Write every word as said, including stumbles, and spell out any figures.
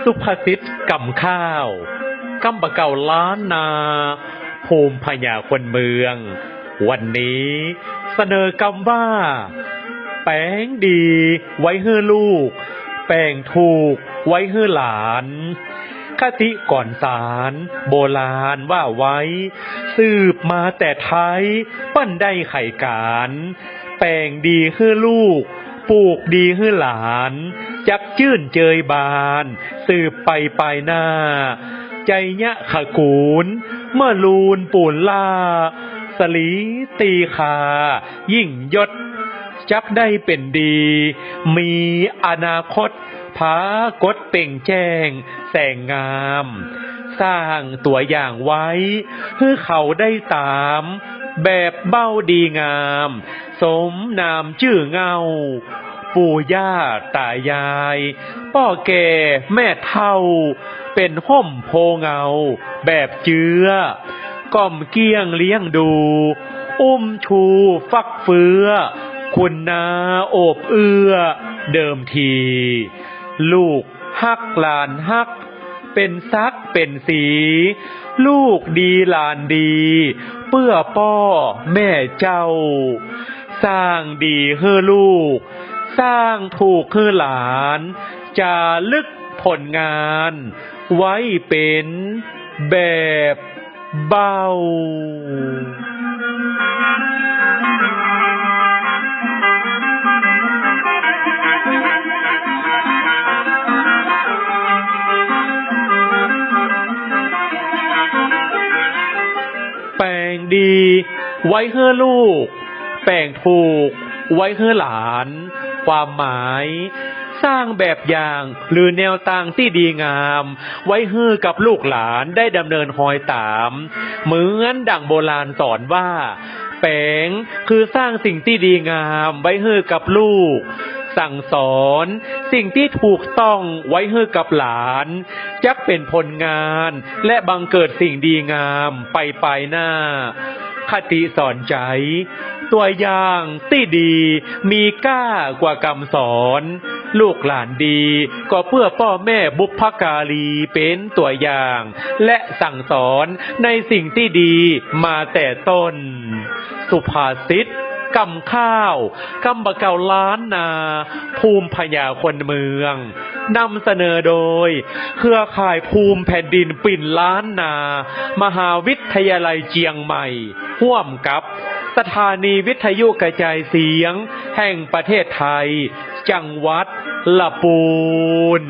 สุภาษิตกำข้าว กำบ่าเก่าล้านนา ภูมิปัญญาคนเมือง วันนี้เสนอกำว่า แป๋งดีไว้หื้อลูก แป๋งถูกไว้หื้อหลาน คติกรรมสารโบราณว่าไว้ สืบมาแต่ไทย เปิ้นได้ไขก๋าน แป๋งดีหื้อลูก ปลูกดีหื้อหลาน จักจื้นเจยบาน สืบไปปายหน้า ไชยะขกูล เมื่อลูนปูนล่า สะหลีตีคา ยิ่งยศ จักได้เป๋นดี มีอนาคต ผากฏเปล่งแจ้ง แสงงาม สร้างตั๋วอย่างไว้ หื้อเขาได้ต๋าม แบบเบ้าดีงาม สมนามจื้อเง้า ปู่ย่าต๋ายาย ป้อแก่แม่เฒ่า เป๋นฮ่มโพธิ์เงา แบบเจื้อ ก้อมเกี้ยงเลี้ยงดู อุ้มชูฟักเฟื้อ คุณนาโอบเอื้อ เดิมที ลูกฮักหลานฮัก เป๋นศักดิ์เป๋นศรี ลูกดีหลานดี เปื้อป้อแม่เจ้า สร้างดีหื้อลูก สร้างถูกหื้อหลาน จ๋ารึกผลงาน ไว้เป๋นแบบเบ้า แป๋งดีไว้หื้อลูก แป๋งถูกไว้หื้อหลาน ความหมาย สร้างแบบอย่างหรือแนวตางตี้ดีงาม ไว้หื้อกับลูกหลานได้ดำเนินฮอยต๋าม เหมือนดั่งโบราณสอนว่า แป๋งคือสร้างสิ่งตี้ดีงามไว้หื้อกับลูก สั่งสอนสิ่งตี้ถูกต้องไว้หื้อกับหลาน จักเป๋นผลงานและบังเกิดสิ่งดีงามไปปายหน้า คติสอนใจ๋ ตั๋วอย่างตี้ดีมีก้ากว่ากำสอน ลูกหลานดีก็เปื้อป้อแม่บุพการีเป๋นตั๋วอย่าง และสั่งสอนในสิ่งตี้ดีมาแต่ต้น สุภาษิตกำข้าว กำบ่าเก่าล้านนา ภูมิปัญญาคนเมือง นำเสนอโดย เครือข่ายภูมิแผ่นดินปิ่นล้านนา มหาวิทยาลัยเจียงใหม่ ฮ่วมกับสถานีวิทยุกระจายเสียงแห่งประเทศไทย จังหวัดละปูน